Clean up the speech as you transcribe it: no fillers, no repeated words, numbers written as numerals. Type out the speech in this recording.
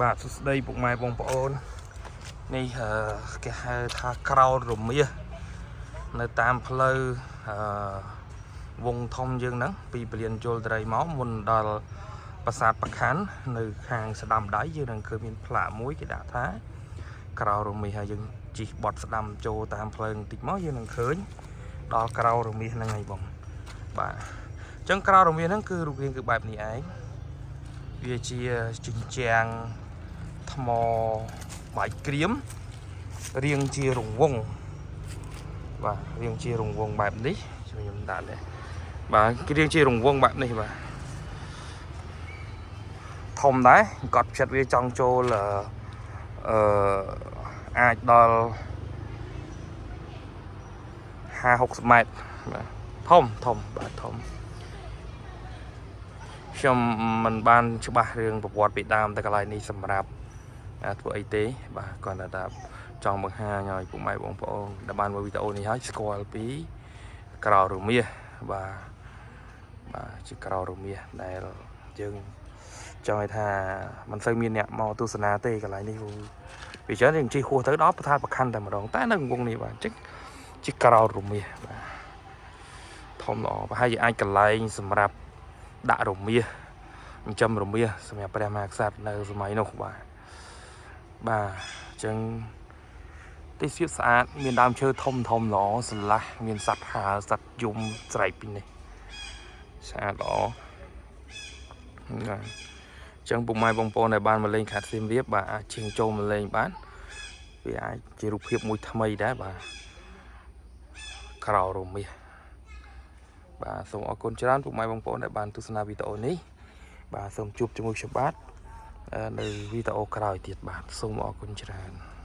បាទសួស្តីពុកម៉ែបងប្អូននេះអឺគេហៅថាក្រោលរមាសនៅតាមផ្លូវអឺវងធំយើងហ្នឹងពីពលានជលត្រីមកមុនដល់ប្រាសាទប្រខាន់នៅខាងស្ដាំដៃយើងនឹងឃើញមានផ្លាកមួយគេដាក់ថាក្រោលរមាសហើយយើងជិះបត់ស្ដាំចូលតាមផ្លូវបន្តិចមកយើងនឹងឃើញដល់ក្រោលរមាសហ្នឹងហើយបងបាទអញ្ចឹងក្រោលរមាសហ្នឹងគឺរូបរាងគឺបែបនេះឯងវាជាជញ្ជាំង ថ្មបាយក្រៀមរាងជារង្វង់បាទរាងជារង្វង់បែបនេះខ្ញុំដាក់នេះបាទរាងជារង្វង់បែបនេះបាទធំដែរគាត់ផ្ចិតវាចង់ចូលអឺអឺអាចដល់50 60ម៉ែត្របាទធំធំបាទធំខ្ញុំមិនបានច្បាស់រឿងប្រវត្តិពីដើមតែកន្លែងនេះសម្រាប់ អាធ្វើអីទេបាទគាត់ថាចង់បង្ហាញឲ្យពុកម៉ែបងប្អូនដែលបានមើលវីដេអូនេះហើយស្គាល់ពីក្រោលរមាសបាទបាទជាក្រោលរមាសដែលយើងចង់ឲ្យថាមិនសូវមានអ្នកមកទស្សនាទេកន្លែងនេះព្រោះពីច្រើនយើងជិះហួសទៅដល់ប្រថាប្រខណ្ឌតែម្ដងតែនៅកំពង់នេះបាទអញ្ចឹងជាក្រោលរមាសបាទធំល្អប្រហែលជាអាចកន្លែងសម្រាប់ដាក់រមាសចិញ្ចឹមរមាសសម្រាប់ព្រះមហាក្សត្រនៅសម័យនោះបាទ បាទអញ្ចឹងទេសភាពស្អាតមានដើមឈើធំធំល្អស្រឡះមានសត្វហើសត្វយំស្រែកពីនេះស្អាតល្អបាទអញ្ចឹងពុកម៉ែបងប្អូនដែលបានមកលេងខេត្តសៀមរាបបាទអាចជិះចូលមកលេងបានវាអាចជារូបភាពមួយថ្មីដែរបាទក្រោលរមាសបាទសូមអរគុណច្រើនពុកម៉ែបងប្អូនដែលបានទស្សនាវីដេអូនេះបាទសូមជួបជាមួយខ្ញុំបាទ នៅវីដេអូក្រោយទៀតបាទសូមអរគុណច្រើន។